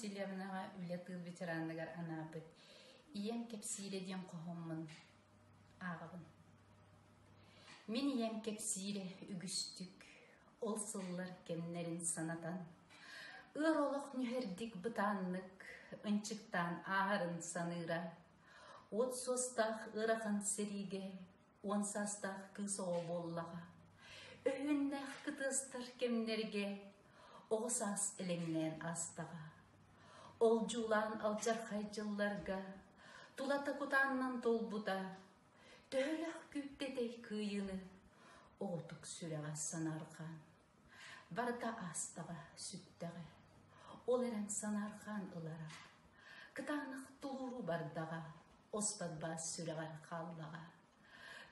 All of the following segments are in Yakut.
Васильевнаҕа үлэ тыыл ветераныгар анаабыт «Ийэм кэпсиирэ» диэн хоһооммун ааҕабын. Мин ийэм кэпсиирэ үгүстүк, ол сыллар кэмнэрин санатан, ыар олох нүһэрдик бытааннык ынчыктаан ааһарын саныыра. Уот суостаах ыарахан сэриигэ 10 саастаах кыыс оҕо буоллаҕа. Өһүөннээх кытыастар кэмнэргэ оҕо саас элэҥнээн аастаҕа. Ол дьуулаан алдьархай дьылларга тулата кутааннан туолбута, төһөлөөх күүптэтэй кыайыыны оҕотук сүрэҕэ санаарҕаан. Барыта аастаҕа, сүттэҕэ, ол эрэн санаарҕаан ылара. Кытаанах тулууру бардаҕа, оспот баас сүрэҕэр хааллаҕа.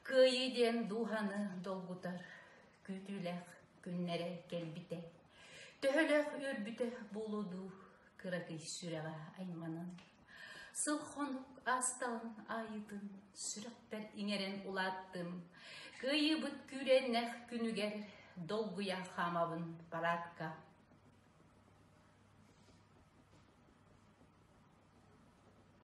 Кыайыы диэн дууһаны долгутар күүтүүлээх күннэрэ кэлбитэ. Төһөлөөх үөрбүтэ буолуо дуу кыракый сүрэҕэ айманан. Сыл-хонук аастаҕын аайытын сүрэхпэр иҥэрэн улааттым. Кыайыыбыт күүрээннээх күнүгэр долгуйа хаамабын параадка.